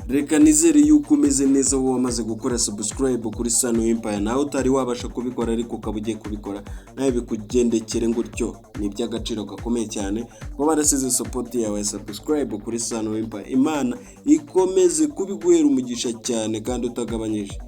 Reka nizere yuko umeze neza, wowe wamaze gukora subscribe kuri Sano Empire. Nawe utari wabasha kubikora ariko ukaba ugiye kubikora, nawe bikugendekere gutyo. Ni iby'agaciro gakomeye cyane kuba warasize support yawe ya subscribe kuri Sano Empire. Imana ikomeze kubiguhera umugisha cyane kandi utagabanyije.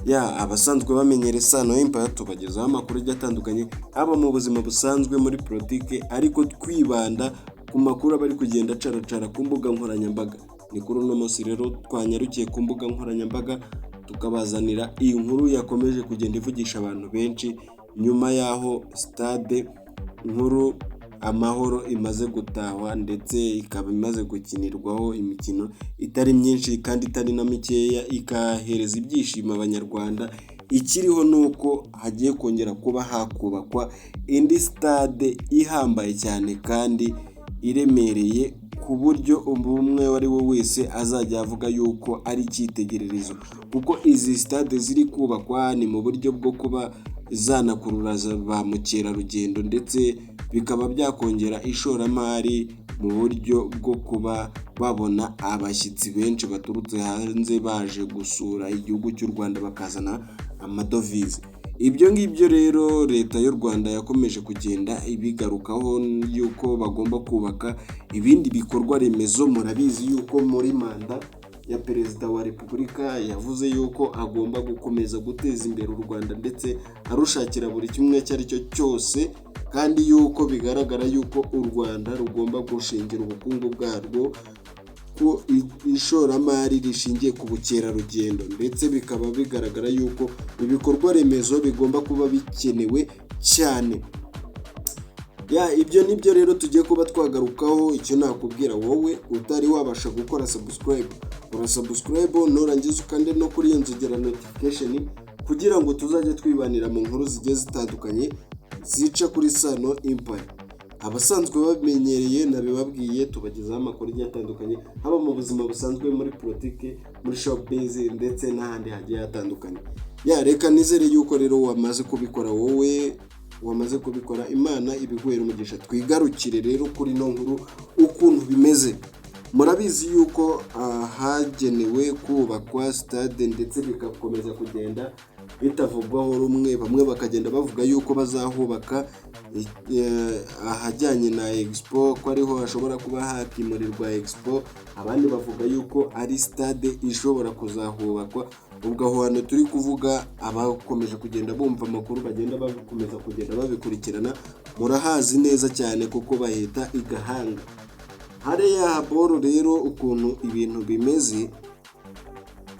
Ya, abasanzwe bamenyera Sano Empire, tubagezaho amakuru agiye atandukanye, haba mu buzima busanzwe, muri politike, ariko twibanda ku makuru aba ari kugenda acaracara ku mbuga nkoranyambaga. Ni kuri uno munsi rero twanyarukiye ku mbuga nkoranyambaga, tukabazanira iyi nkuru yakomeje kugenda ivugisha abantu benshi nyuma y'aho Stade Nkuru Amahoro imaze gutahwa, ndetse ikaba imaze gukinirwaho imikino itari myinshi kandi itari na mikeya, ikahereza ibyishimo Abanyarwanda. Ikiriho ni uko hagiye kongera kuba hakubakwa indi stade ihambaye cyane kandi iremereye, ku buryo umwe uwo ari we wese azajya avuga yuko ari icyitegererezo, kuko izi stade ziri kubakwa ni mu buryo bwo kuba zanakurura ba mukerarugendo, ndetse bikaba byakongera ishoramari mu buryo bwo kuba babona abashyitsi benshi baturutse hanze baje gusura igihugu cy'u Rwanda, bakazana amadovize. Ibyo ngibyo rero Leta y'u Rwanda yakomeje kugenda ibigarukaho yuko bagomba kubaka ibindi bikorwa remezo. Murabizi yuko muri manda ya Perezida wa Repubulika yavuze yuko agomba gukomeza guteza imbere u Rwanda, ndetse arushakira buri kimwe icyo ari cyo cyose, kandi yuko bigaragara yuko u Rwanda rugomba gushingira ubukungu bwarwo ku ishoramari rishingiye ku bukerarugendo, ndetse bikaba bigaragara yuko ibikorwa remezo bigomba kuba bikenewe cyane. Ya, ibyo nibyo rero tugiye kuba twagarukaho. Icyo nakubwira wowe utari wabasha gukora subscribe, kora subscribe, nurangiza ukande no kuri iyo nzogera, notification, kugira ngo tuzajye twibanira mu nkuru zigiye zitandukanye zica kuri Sano Empire. Abasanzwe bamenyereye, nabibabwiye, tubagezaho amakuru agiye atandukanye, haba mu buzima busanzwe, muri politike, muri showbiz, ndetse n'ahandi hagiye hatandukanye. Ya, reka nizere yuko rero wamaze kubikora. Wowe wamaze kubikora, Imana ibiguhera umugisha. Twigarukire rero kuri ino nkuru ukuntu bimeze. Murabizi yuko hagenewe kubakwa stade, ndetse bigakomeza kugenda bitavugwaho rumwe. Bamwe bakagenda bavuga yuko bazahubaka ahajyanye na expo, ko ariho hashobora kuba hakimurirwa expo, abandi bavuga yuko ari stade ishobora kuzahubakwa. Ubwo aho hantu turi kuvuga, abakomeje kugenda bumva amakuru, bagenda bakomeza kugenda babikurikirana, murahazi neza cyane kuko bahita i Gahanga hariya boro. Rero ukuntu ibintu bimeze,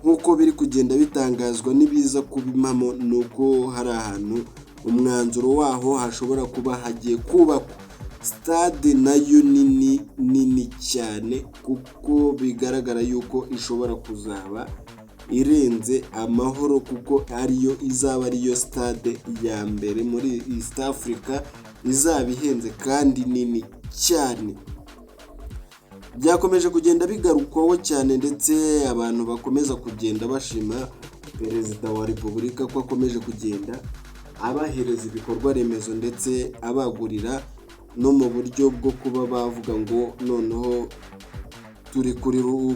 nk'uko biri kugenda bitangazwa n'ibiza kuba impamo, ni uko hari ahantu umwanzuro waho hashobora kuba hagiye kubakwa stade, nayo nini nini cyane, kuko bigaragara yuko ishobora kuzaba irenze Amahoro, kuko ariyo izaba ariyo stade ya mbere muri East Africa izaba ihenze kandi nini cyane. Byakomeje kugenda bigarukwaho cyane, ndetse abantu bakomeza kugenda bashima Perezida wa Repubulika ko akomeje kugenda abahereza ibikorwa remezo, ndetse abagurira no mu buryo bwo kuba bavuga ngo noneho turi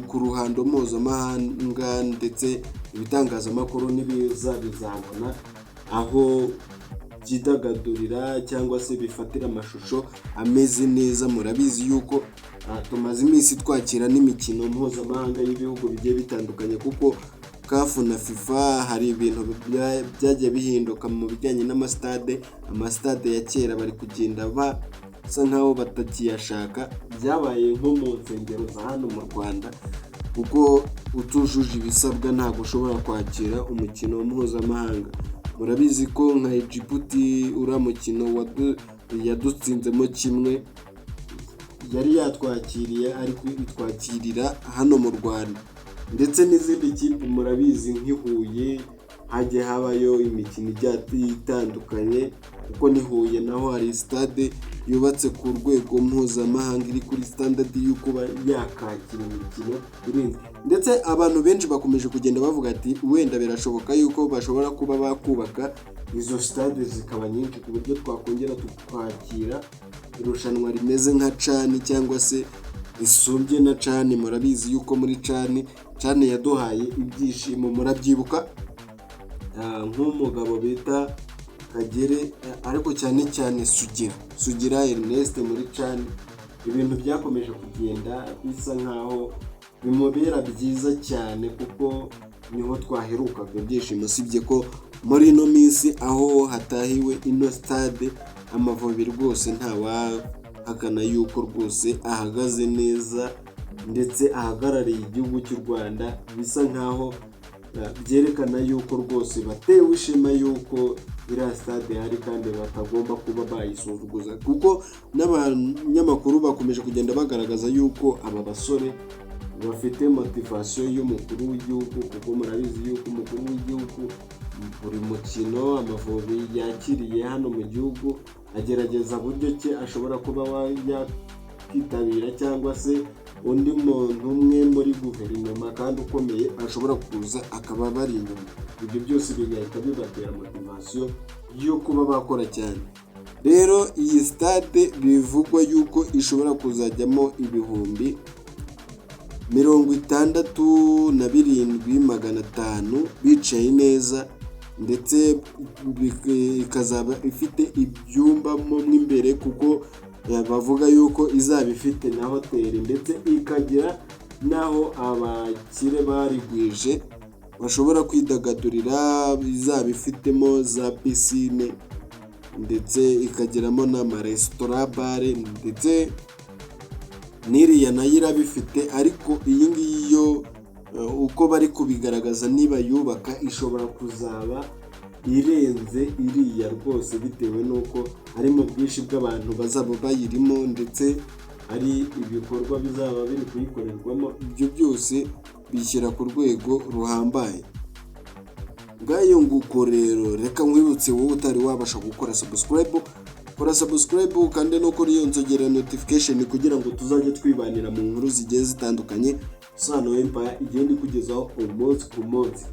ku ruhando mpuzamahanga, ndetse ibitangazamakuru nibiza bizabona aho byidagadurira cyangwa se bifatira amashusho ameze neza. Murabizi yuko tumaze iminsi twakira n'imikino mpuzamahanga y'ibihugu bigiye bitandukanye, kuko CAF na FIFA hari ibintu byagiye bihinduka mu bijyanye n'amasitade. Amasitade ya kera bari kugenda basa nkaho batakiyashaka, byabaye nko mu nsengero za hano mu Rwanda, kuko utujuje ibisabwa ntabwo ushobora kwakira umukino mpuzamahanga. Murabizi ko nka Egiputi, uriya mukino yadutsinzemo kimwe, yari yatwakiriye ariko itwakirira hano mu Rwanda, ndetse n'izindi kipe murabizi, nk'i Huye hajya habayo imikino igiye itandukanye, kuko ni Huye naho hari sitade yubatse ku rwego mpuzamahanga, iri kuri standard yo kuba yakakira imikino irenze. Ndetse abantu benshi bakomeje kugenda bavuga ati wenda birashoboka yuko bashobora kuba bakubaka izo sitade zikaba nyinshi, ku buryo twakongera tukakira irushanwa rimeze nka CHAN cyangwa se isumbye na CHAN. Murabizi yuko muri CHAN yaduhaye ibyishimo, murabyibuka, nk'umugabo bita Kagere, ariko cyane cyane Sugira Ernest. Muri CHAN ibintu byakomeje kugenda bisa nkaho bimubera byiza cyane, kuko niho twaherukaga ibyishimo. Usibye ko muri ino minsi aho hatahiwe ino stade, Amavubi rwose ntawahakana yuko rwose ahagaze neza, ndetse ahagarariye igihugu cy'u Rwanda, bisa nkaho byerekana yuko rwose batewe ishema yuko iriya stade ihari kandi batagomba kuba bayisuzuguza, kuko n'abanyamakuru bakomeje kugenda bagaragaza yuko aba basore bafite motivation y'umukuru w'igihugu, kuko murabizi yuko umukuru w'igihugu buri mukino Amavubi yakiriye hano mu gihugu agerageza buryo ki ashobora kuba yakitabira, cyangwa se undi muntu umwe muri guverinoma kandi ukomeye ashobora kuza akaba bari inyuma. Ibyo byose bigahita bibatera motivation yo kuba bakora cyane. Rero iyi stade bivugwa yuko ishobora kuzajyamo 67,500 bicaye neza, ndetse ikazaba ifite ibyumba mo imbere, kuko bavuga yuko izaba ifite na hoteli, ndetse ikagira n'aho abakire barigwije bashobora kwidagadurira. Izaba ifitemo za piscine, ndetse ikagiramo n'amaresitora, bar, ndetse n'iriya nayo irabifite. Ariko iyi ngiyi yo, uko bari kubigaragaza, niba yubaka ishobora kuzaba irenze iriya rwose, bitewe n'uko ari mu bwinshi bw'abantu bazaba bayirimo, ndetse ari ibikorwa bizaba biri kuyikorerwamo. Ibyo byose bishyira ku rwego ruhambaye. Ngayo nguko rero, reka nkwibutse wowe utari wabasha gukora subscribe, kora subscribe kandi no kuri iyo nzogera notification, kugira ngo tuzajye twibanira mu nkuru zigiye zitandukanye Sano Empire igenda ikugezaho umunsi ku munsi.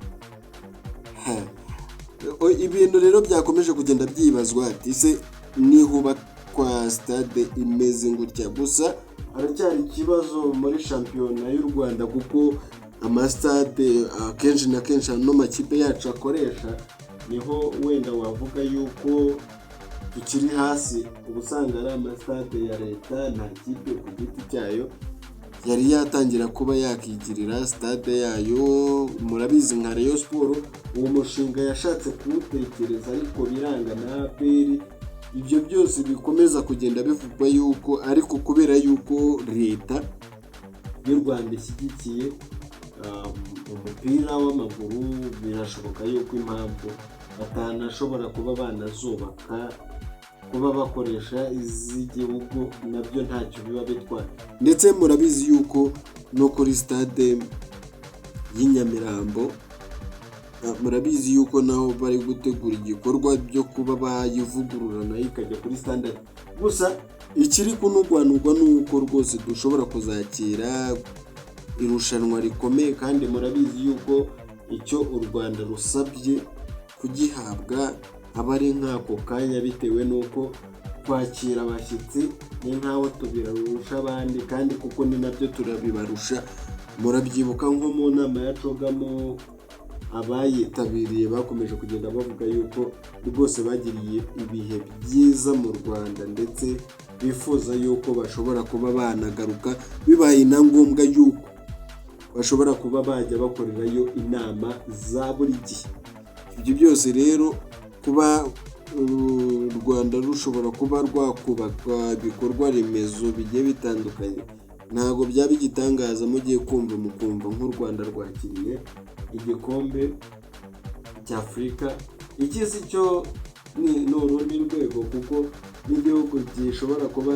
Ibintu rero byakomeje kugenda byibazwa ati: "Se nihubakwa stade imeze gutya?" Gusa haracyari ikibazo muri shampiyona y'u Rwanda, kuko amasitade akenshi na kenshi ano makipe yacu akoresha, niho wenda wavuga yuko tukiri hasi. Uba usanga ari amasitade ya leta, nta kipe ku giti cyayo yari yatangira kuba yakigirira stade yayo. Murabizi nka Rayon Sports uwo mushinga yashatse kuwutekereza ariko biranga, na APR. Ibyo byose bikomeza kugenda bivugwa yuko, ariko kubera yuko leta y'u Rwanda ishyigikiye umupira w'amaguru, birashoboka yuko impamvu batanashobora kuba banazubaka, kuba bakoresha iz'igihugu nabyo ntacyo biba bitwaye. Ndetse murabizi yuko no kuri stade y'i Nyamirambo, murabizi yuko naho bari gutegura igikorwa byo kuba bayivugurura nayo ikajya kuri standard. Gusa ikiri kunugwanugwa ni uko rwose dushobora kuzakira irushanwa rikomeye, kandi murabizi yuko icyo u Rwanda rusabye kugihabwa aba ari nk'ako kanya, bitewe n'uko kwakira abashyitsi ni nk'aho tubirusha abandi, kandi kuko ni nabyo turabibarusha. Murabyibuka nko mu nama ya CHOGM, abayitabiriye bakomeje kugenda bavuga yuko rwose bagiriye ibihe byiza mu Rwanda, ndetse bifuza yuko bashobora kuba banagaruka, bibaye na ngombwa yuko bashobora kuba bajya bakorerayo inama za buri gihe. Ibyo byose rero, kuba u Rwanda rushobora kuba rwakubaka ibikorwa remezo bigiye bitandukanye, ntabwo byaba igitangaza mugiye kumva mukumva nk'u Rwanda rwakiriye igikombe cy'Afurika. Iki si cyo ni urundi rwego, kuko n'igihugu gishobora kuba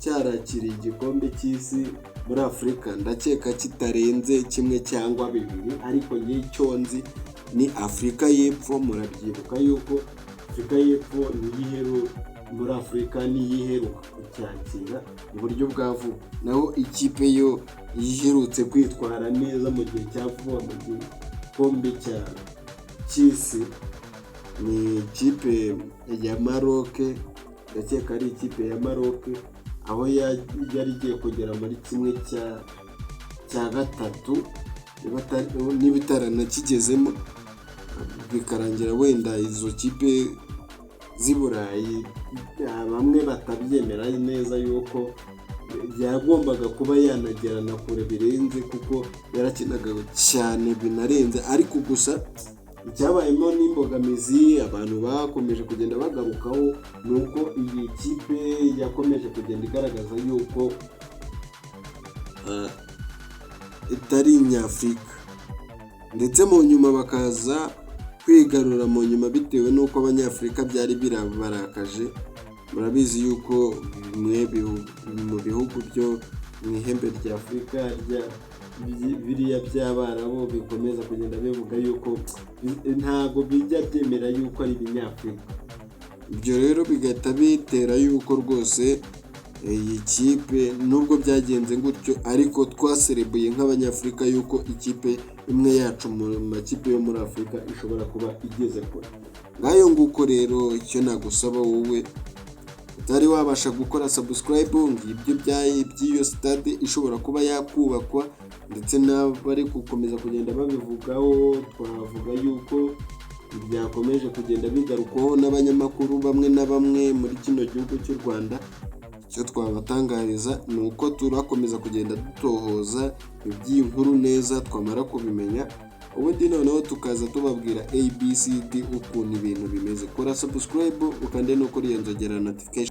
cyarakiriye igikombe cy'isi muri Afurika ndakeka kitarenze kimwe cyangwa bibiri, ariko njye icyo nzi ni Afurika y'Epfo. Murabyibuka yuko Afurika y'Epfo niyo muri Afurika niyo iheruka kucyakira mu buryo bwa vuba, naho ikipe yo iherutse kwitwara neza mu gihe cya vuba mu gikombe cy'isi ni ikipe ya Maroc, ndakeka ari ikipe ya Maroc. aho yari igiye kugera muri 1/3, niba itaranakigezemo, bikarangira wenda izo kipe z'i Burayi bamwe batabyemera neza yuko yagombaga kuba yanagera na kure birenze, kuko yarakinaga cyane binarenze. Ariko gusa icyabayemo n'imbogamizi abantu bakomeje kugenda bagarukaho ni uko iyi kipe yakomeje kugenda igaragaza yuko itari inyafurika, ndetse mu nyuma bakaza kwigarura mu nyuma bitewe n'uko Abanyafurika byari birabarakaje. Murabizi yuko bimwe mu bihugu byo mu ihembe rya Afurika, biriya by'Abarabu, bikomeza kugenda bivuga yuko ntabwo bijya byemera yuko ari ibinyafurika. Ibyo rero bigahita bitera yuko rwose iyi kipe, nubwo byagenze gutyo, ariko twaserebuye nk'Abanyafurika yuko ikipe imwe yacu mu makipe yo muri Afurika ishobora kuba igeze kure. Ngayo nguko rero, icyo nagusaba wowe utari wabasha gukora subscribe, ngibyo by'iyo stade ishobora kuba yakubakwa, ndetse n'abari gukomeza kugenda babivugaho. Twavuga yuko byakomeje kugenda bigarukwaho n'abanyamakuru bamwe na bamwe muri kino gihugu cy'u Rwanda. Icyo twabatangariza ni uko turakomeza kugenda dutohoza iby'iyi nkuru neza, twamara kubimenya ubundi noneho tukaza tubabwira ABCD ukuntu ibintu bimeze. Kora subscribe, ukande no kuri iyo nzogera notification.